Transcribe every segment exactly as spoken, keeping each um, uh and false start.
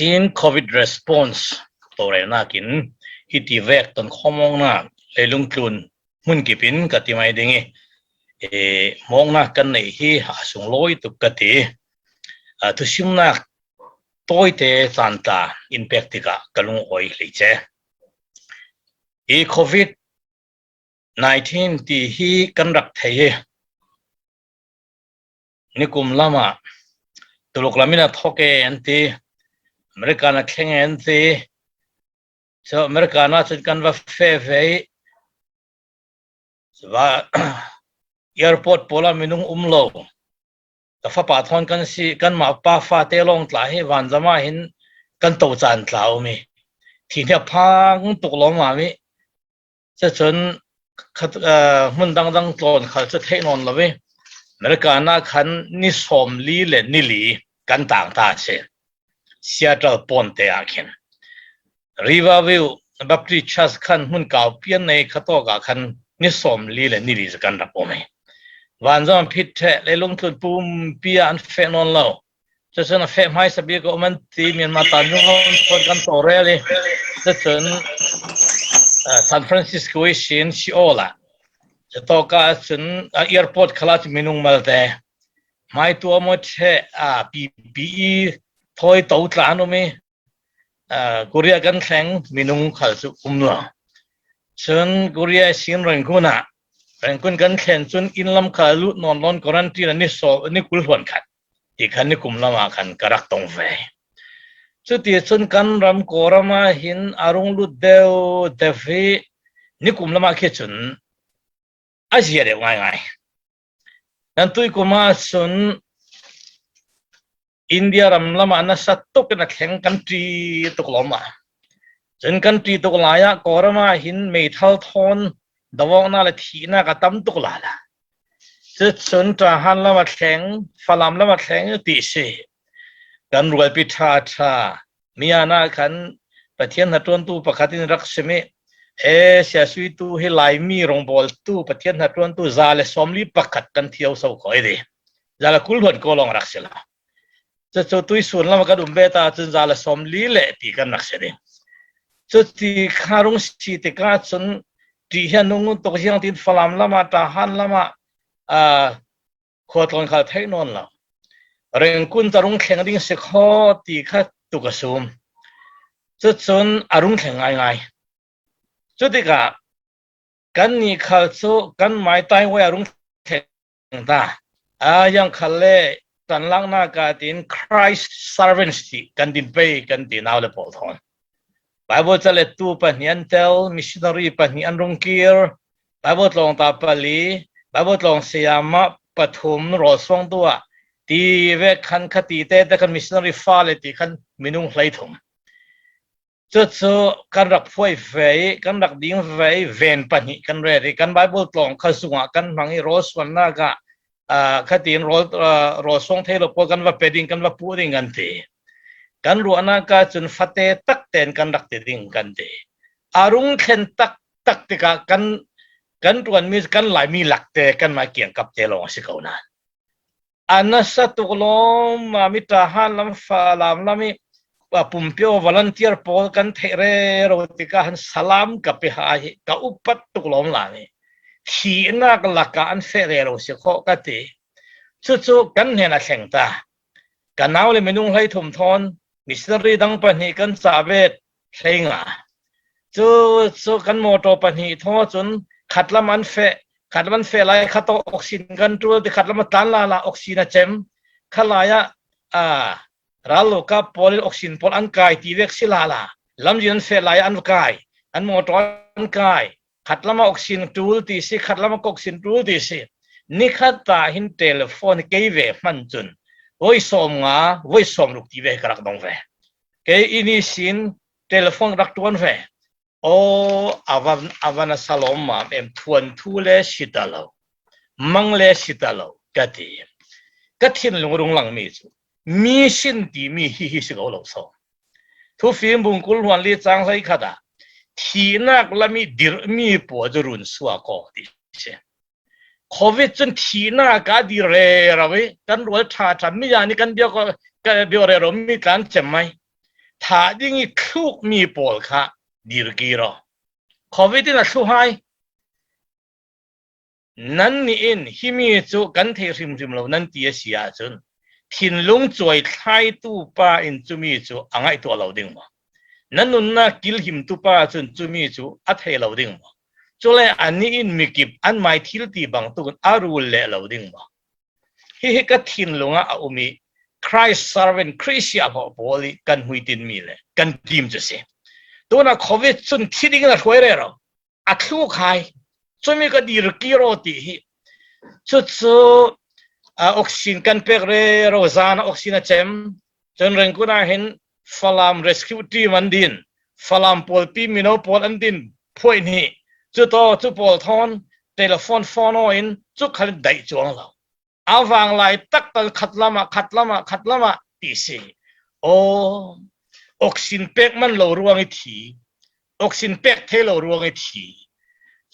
Nineteen Covid response tawh rel nakin hiti vek ton khawm mawngna leilung tlun hmun kipin ka ti mai ding i, e, mawngna kan neih hi a sung lawi tuk ka ti. A, thusimnak tawite caan tla in pek tikah ka lungawi hleice. I Covid nineteen ti hi kan rak thei hi. Nikum lamah Tuluk lamin a thawk e an ti, American a thleng e an ti. So American ah cun kan va feh ve i, va, airport pawl ah minung um lo. Ka fapa thawn kan si, kanmah pa fate lawng tla hi vanzam ah hin kan to caan tla um i, thi hniap phang tuk lawmmam i, cucun khat, aa, hmun dangdang tlawn khal cu theih nawn lo i, American ah khan ni sawmli le ni li kan tang ta a si. Seattle pawnte ah khin Riverview Baptist Church khan hmun kau pian nei kha tawk ah khan ni sawmli le ni li cu kan rak um i, vanzam phit ṭheh leilung tlun pumpi ah an feh nawn lo. Cucun a feh hmaisa bik a um an ti, Myanmar tan zung hong thawn kan tawlrel i, cucun, ah, San Francisco i sin Seoul ah, cutawk ah cun, ah, airport khal ah cun minung malte, hmaitu a maw ṭheh, ah, P P E thawi to tla an um i, ah, Korea kan thleng minung khal cu um lo. Cun Korea i sin Rangoon ah, Rangoon kan thlen cun inn lam khal lut nawn lo in quarantine ah ni saw, ni kul hluan khat ti khan nikum lamah khan ka rak tong ve. Cuticun kan ram Kawlram ah hin a rung lut deuh deuh i nikum lamah khi cun a zia deuh ngaingai. Nan tuikum ah cun India ram lamah nasa tuk in a thleng kan ṭi tuk lawmmam. Cun kan ṭi tuk lai ah Kawlram ah hin meithal thawn doawknak le thihnak a tam tuk lala. Cucun Tahan lam a thleng, Falam lam a thleng ti si. Kan rualpi ṭha ṭha, Myanmar ah khan Pathian hnaṭuantu pakhat in rak sim i, he siasuitu hi Laimi rongbawltu Pathian hnaṭuantu za le sawmli pakhat kan thio so khawi ti. Za le kul hluan ko lawng rak si lo. Cucu tuisun lam kan um bet ahcun za le sawmli le ti kan rak si ding. Cuti kha rung si tikah cun ṭih hi a nung tuk, ziangtin Falam lamah, Tahan lamah, aa, khua tlawn khal theih nawn lo. Rangoon cu a rung thleng ding si khaw ti kha tuk a sum. Cucun a rung thleng ngaingai. Cutikah kannih khal cu kan maitai wai a rung thleng ta. A yang khal le tanlaknak ah tin Christ servants ti kan din pei kan ti nau le pawl thawn. Bible calettu pahnih an tel, missionary pahnih an rung kir, Bible tlawngta pali, Bible tlawng sayama pathum rawl suangtu ah ti vek khan kha ti tete khan missionary fale ti khan minung hleithum. Cucu kan rak phuai ve i, kan rak ding ve i, ven pahnih kan ret i, kan Bible tlawng kha zungah kan hmang i, rawl suannak ah, aa, khatin rawl, aa, rawl suang thei lo pawl kan va pe ding, kan va puh ding kan ti. Kan ruahnak ah cun fate tak tein kan rak ti ding kan ti. A rung thlen taktak tikah kan, kan ṭuanmi, kan Laimi lakte, kanmah kiangkapte lawng a si ko nain, a nasa tuk lawmmam i Tahan lam, Falam lam i, a pumpi aw volunteer pawl kan theih rero tikah han salam ka pe hai hi, ka upat tuk lawm lai. Thihnak lakah an feh rero si khawh ka ti. Cucu kan hnen a thleng ta. Ka nau le minung hleithum thawn missionary dang pahnih kan cah bet hleinga. Cucu kan mawṭaw pahnih thaw cun khatlam an feh, khatlam an feh lai khat tawh oxygen kan ṭul ti, khatlam a tlan lala oxygen a cem. Kha lai ah, aa, ralkap pawl in oxygen pawl an kai ti vek si lala. Lamzin an feh lai ah an va kai, an mawṭaw an kai. Khatlam ah oxygen ṭul ti si, khatlam ah oxygen ṭul ti si. Nikhat ah hin telephone kei ve hman cun voi sawmnga, voi sawmruk ti ve ka rak dong ve. Kei ini sin telephone rak ṭuan ve. Aw, a van, a van a sa lawmmam em, thuanthu le si ta lo, mang le si ta lo, ka ti. Ka thinlung rung langmi cu, mission timi hi hi si ko lo saw. Thufim bung kul hluan li cang hleikhat ah, thihnak lam i dirhmi pawl cu run suak aw ti si. Covid cun thihnak a dir rero i kan rual ṭha ṭha mi zan i kan biak, kan biak rero mi tlan cem mai. thah ding i thluk mi pawl kha dirkir aw. Covid in a thlu hai. Nan nih in himi cu kan thei hrimhrim lo nan ti a si ahcun, thinlung cuai thlaitu pa in cumi cu a ngaihtuah lo ding maw? Nan nunnak kilhimtu pa cun cumi cu a thei lo ding maw? Cule anih in mikip an mai thil ti bang tukun a rul leh lo ding maw? Hihi ka thinlung ah a um i Christ servant, Khrih siahlawh pawl i kan hmuitinmi le kan tim cu si. Tuna Covid cun thi ding in a hruai rero. A thluk hai. Cumi ka dirkir aw ti hi. Cucu, ah, oxygen kan pek rero, zan ah oxygen a cem. Cun Rangoon ah hin Falam rescue team an din. Falam pawlpi mino pawl an din. Phuai hnih. Cu taw, cu pawl thawn telephone phone aw in cu khal daih cuang lo. A vang lai taktak khat lamah, khat lamah, khat lamah ti si. Aw, oxygen pek man lo ruang i thi, oxygen pek thei lo ruang i thi,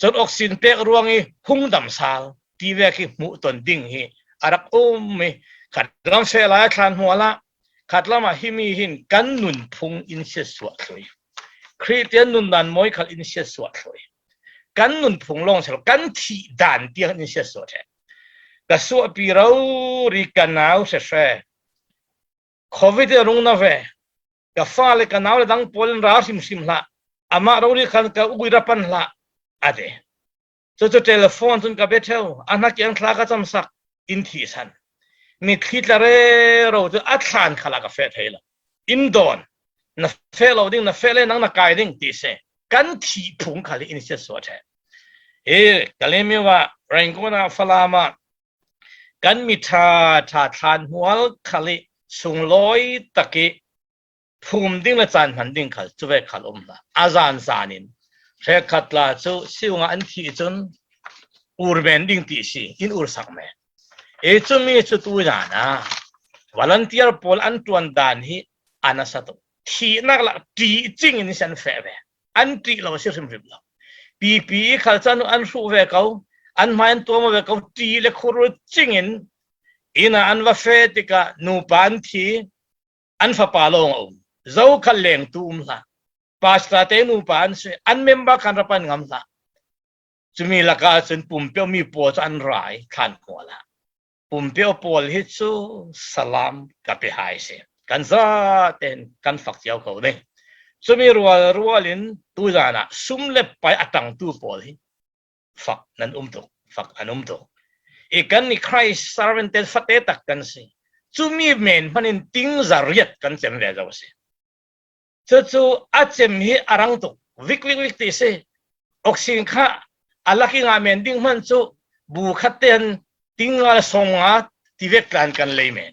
cun oxygen pek ruang i hung dam sal ti vek hi hmuh ton ding hi a rak um i, khat lam feh lai a thlan hmual ah, khat lamah himi hin kan nunphung in siatsuah thlui. Khristian nundan mawi khal in siatsuah thlui. Kan nunphung lawng sel, kan thih dan tiang in siatsuah ṭheh. Ka suahpi rori ka nau hre hre. Covid in a rung na ve. Ka fale ka nau le dang pawl in ra hrimhrim hlah. Amah rori khan ka ui ra pan hlah, a ti. Cucu telephone cun ka bia ṭheu. A hnakiang thla ka camsak, in thihsan. Mitthli tla rero cu a thlan khalah ka feh thei lo. In dawn. Na feh lo ding, na feh le nang na kai ding ti si. Kan thih phung khal hi in siatsuah ṭheh. Hi Kalaymyo ah, Rangoon ah, Falam ah, kan mi ṭha ṭha thlan hmual khal hi sunglawi tak i phum ding le caan hman ding khal cuvek khal um hna. A zan zan in hrekkhat tla cu siung ah an thih cun ur men ding ti si, in ur sak men. Ei cumi cu tu zan ah volunteer pawl an ṭuan dan hi a nasa tuk. Thihnak lak ṭih cing in si an feh ve. An ṭih lo a si hrimhrim lo. Pipi i khal caan an hruh ve ko, an hmai an tuam ve ko, ṭih le khurul cing in inn ah an va feh tikah nupa an thi, an fapa lawng a um. Zokhal lengtu um hlah. Pastor te nupa an si, an member khan ra pan ngam hlah. Cumi lakah cun pumpiau mi pawl cu an ra i thlan hmual ah. Pumpiau pawl hi cu salam ka pe hai si. Kan zaten kan fak cio ko ding. Cumi rual rual in tu zan ah sum le pai a ṭangtu pawl hi fak nan um tuk, fak an um tuk. I kan i Christ servant te fate tak kan si. Cumi men hman in ting zariat kan cem ve zo si. Cucu a cem hi a rang tuk, vik vik vik ti si. Oxygen kha a lak i ngah men ding hman cu bu khat tein ting nga le sawm nga ti vek tlan kan lei men.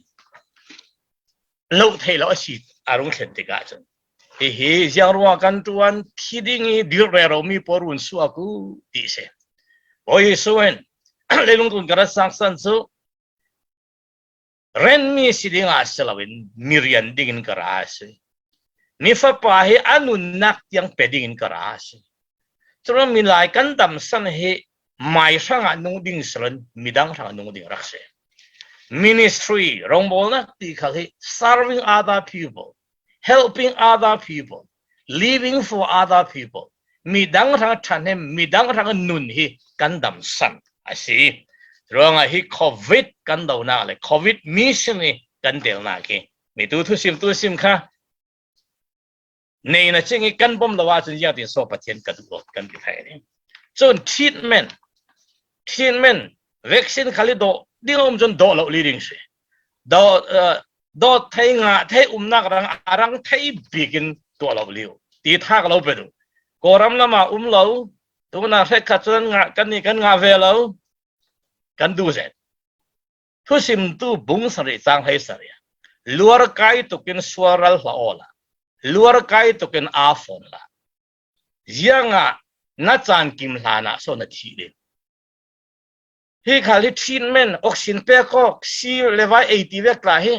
Loh theih lo a si a rung thlen tikah cun, hihi ziang ruang kan ṭuan, thi ding i dirh rero mi pawl run suak u ti si. Bawi Jesuh in leilung tlun ka rat sangsan cu, renmi si dingah si loin mi rian dingin ka ra a si. Mi fapa hi a nunnak tiang pe dingin ka ra a si. Cun milai kan damsan hi mai hrangah nung ding si loin midang hrangah nung ding rak si. Ministry, rongbawlnak ti khal hi serving other people, helping other people, living for other people. Midang hrang ṭhahnem, midang hrang nun hi kan damsan a si. Ruangah hi Covid kan donak le Covid mission hi kan telnak hi mitu thusim tusim kha nei na cing i kan bom lo ahcun ziangtin so Pathian ka duh lo kan ti thai ni. Cun treatment, treatment, vaccine khal i dawh ding a um cun dawh lo li ding si. Dawh, eh, dawh thei ngah thei umnak rang a rang thei bikin tuah lo li uh ti thak lo pe duh. Kawlram lamah um lo, tuna hrekkhat cun ngah kan nih kan ngah ve lo, kan duh zet. Thusimtu bung sarih cang hlei sarih. Luar kai tukin sual ral hlah awla, luar kai tukin aa fawn la. Ziangah na caan kim hlan ah so na thih ding? Hi khal hi treatment, oxygen pek awk, si le vai ei ti vek tla hi,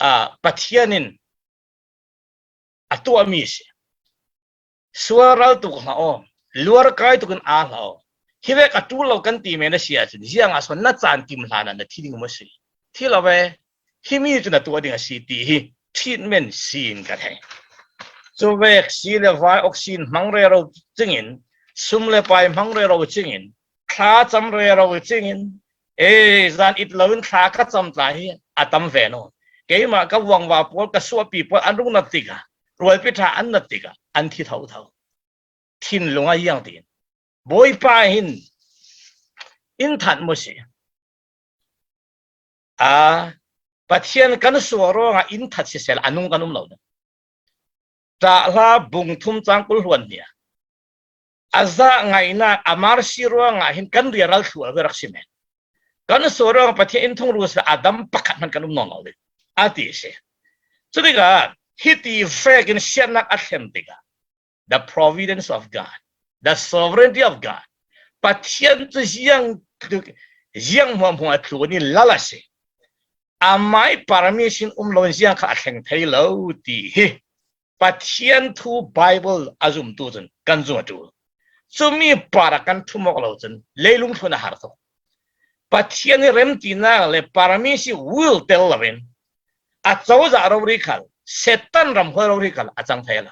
aa, Pathian in a tuahmi si. Sual ral tuk hlah aw, luar kai tukin aa hlah aw. Hi vek a ṭul lo kan ti men a si ahcun, ziangah so na caan kim hlan ah na thi ding maw si? Thi lo ve, himi cu na tuah ding a si ti hi treatment si in ka thei. Cuvek si le vai oxygen hmang rero cingin, sum le pai hmang rero cingin, thla cam rero cingin, e, zan it loin thla ka cam tla hi a tam ve naw. Keimah ka vuangva pawl, ka suahpi pawl an rung na tikah, rualpi tha an na tikah an thi thotho. Thinlung a hiang tiin, Bawipa hin in that mu si. A, Pathian kan suah ruangah in that sisel a nung kan um lo ding. Ṭahhla bung thum cang kul hluan hnia, a zah ngaihnak a mercy ruangah hin kan riaral thluh a verak si men. Kan suah ruangah Pathian in thung ru sisel a dam pakhat hman kan um nawn lo ding a ti si. Cutikah hiti vekin siatnak a thlen tikah, the providence of God, the sovereignty of God. Pathian cu ziang, ziang hmuahhmuah a tlun in lal a si. Amah ih permission um loin ziang kha a thleng thei lo ti hi Pathian thu Bible a zumtu cun kan zum a ṭul. Cumi parah kan ṭhum awk lo cun leilung thlun a har thok. Pathian ih remtinak le permission will tel loin a cozah rori khal, Satan ramhuai rori khal a cang thei lo.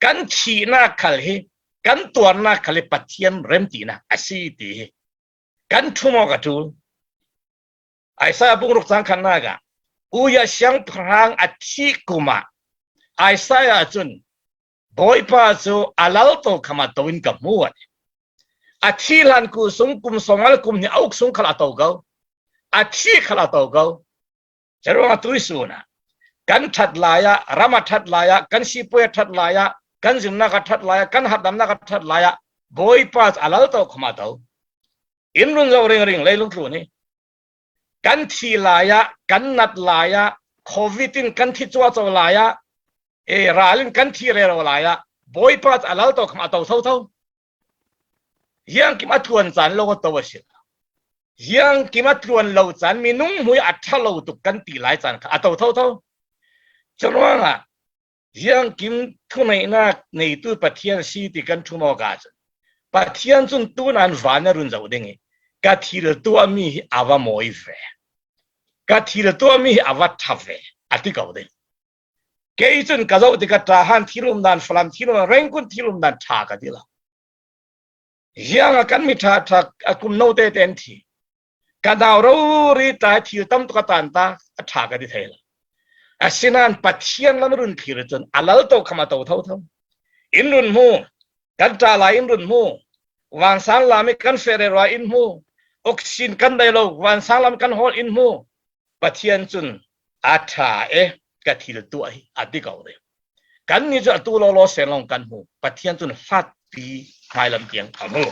Kan thihnak khal hi, kan tuarnak khal hi Pathian remtinak a si ti hi kan ṭhum awk a ṭul. Isaiah bung ruk cang khatnak ah, uya siangpahrang a thih kum ah Isaiah cun, Bawipa cu a lal to kham a to in ka hmu, a ti. A thih hlan kul sung kum sawmnga le kum hnih a uk sung khal a to ko. A thih khal a to ko. Curuangah tuihsun ah kan ṭhat lai ah, ram a ṭhat lai ah, kan sipuai a ṭhat lai ah, kan zumnak a ṭhat lai ah, kan harhdamnak a ṭhat lai ah, Bawipa cu a lal to kham a to. In run zoh ringring leilung tlun hi. Kan thih lai ah, kan nat lai ah, covid in kan thi cuahco lai ah, e, ral in kan thih rero lai ah, Bawipa cu a lal to kham a to thotho. Ziangkim a tluan caan lo a to a si lo. Ziangkim a tluan lo caan minung hmui a ṭha lo tuk kan ti lai caan kha a to thotho. Curuangah ziangkim thuneihnak neitu Pathian a si ti kan ṭhum awk ahcun, Pathian cun tunain van a run zoh ding ih, ka thil tuahmi hi a va mawi ve, ka thil tuahmi hi a va ṭha ve, a ti ko ding. Kei cun ka zoh tikah Tahan thil umdan, Falam thil umdan, Rengkun thil umdan ṭha ka ti lo. Ziangah kan mi ṭhaṭha a kum no tete an thi. Ka nau rori tla thil tam tuk a tanta a ṭha ka ti thei lo. Asinain Pathian lam run thlir cun a lal to kham a to thotho. In run hmu, kan ṭah lai in run hmu. Vansang lam ih kan feh rero in hmu. Oxygen kan daih lo, vansang lam kan hawl in hmu. Pathian cun a ṭha e, ka thil tuah hi, a ti ko ding. Kannih cu a tu lawlaw sen lawng kan hmu. Pathian cun hlatpi hmailam tiang a hmu.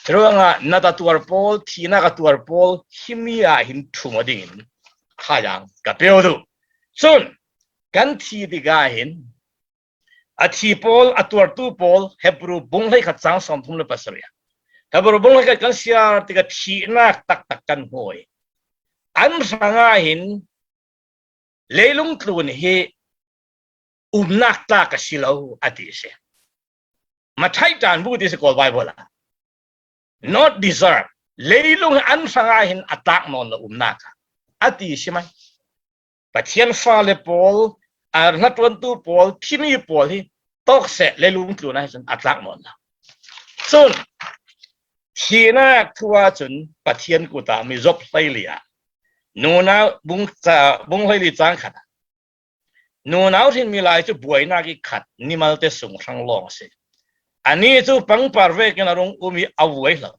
Curuangah nat a tuar pawl, thihnak a tuar pawl, himi ah hin ṭhum aw dingin thazaang ka pe aw duh. Cun kan thi tikah hin a thi pawl, a tuartu pawl, Hebru bung hleikhat cang sawmthum le pasarih. Hebru bung hleikhat kan siar tikah thihnak taktak kan hmu ih, an hrangah hin leilung tlun hi umnak tlak a si lo, a ti a si. Mathai ṭan bu ti si Kawl Bible ah. Not deserve. Leilung hi an hrangah hin a tlak nawn lo umnak ah, a ti si mai. Pathian fale pawl, a hnaṭuantu pawl, thimi pawl hi tawk seh, leilung tlun ah hin a tlak nawn lo. Cun thihnak thu ah cun Pathian kut ah mi Job hleili ah, nunau bung ca-, bung hleili cang khat ah, nunau hrin milai cu buainak ih khat, ni malte sung hrang lawng a si. Anih cu pangpar vekin a rung um ih a vuai hlo.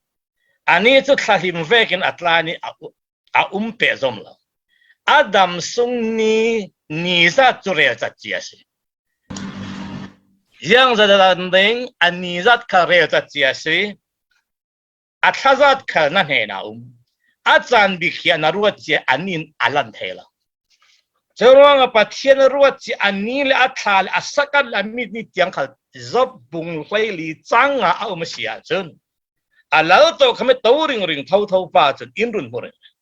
Anih cu thlahlim vekin a tlan ih a u-, a um pehzom lo. A dam sung ni, ni zat cu relcat cia a si. Ziangzat a dam ding, a ni zat kha relcat cia a si. A thlazat khal na hnenah a um. A caan bik hi a na ruat cia a ni in a lan thei lo. Curuangah Pathian a ruat cia a ni le a thla le a sakat le a mit ni tiang khal Job bung hleili cang nga a um a si ahcun, a lal to kham ih to ringring thotho pa cun in run hmu ringring.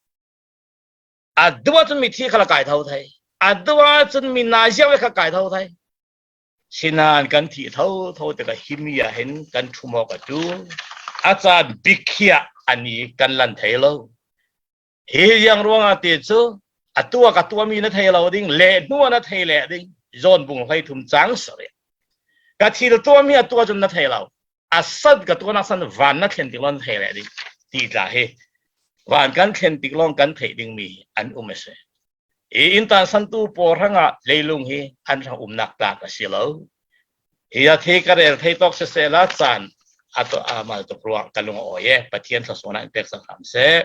A duh ahcun mithi khal a kai tho thei. A duh ahcun mi naziang ve kha kai tho thei. Sinain kan thih thotho tikah himi ah hin kan ṭhum awk a ṭul. A caan bik hi a ni kan lan thei lo. Hi ziang ruangah ti cu, a tuak a tuahmi na thei lo ding, leh hnu ah na thei leh ding. John bung hleithum cang sarih. Ka thil tuam hi a tua cun na thei lo. A san ka tuahnak san van na thlen tik lo na thei leh ding ti tla hi. Van kan thlen tik lo kan theih dingmi an um a si. I in tansantu pawl hrangah leilung hi an hrang umnak tlak a si lo. Hi a thei ka rel thei tawk sisehla caan a to, a mal tuk ruang ka lung a awi e. Pathian thluasuahnak in peksak hram seh.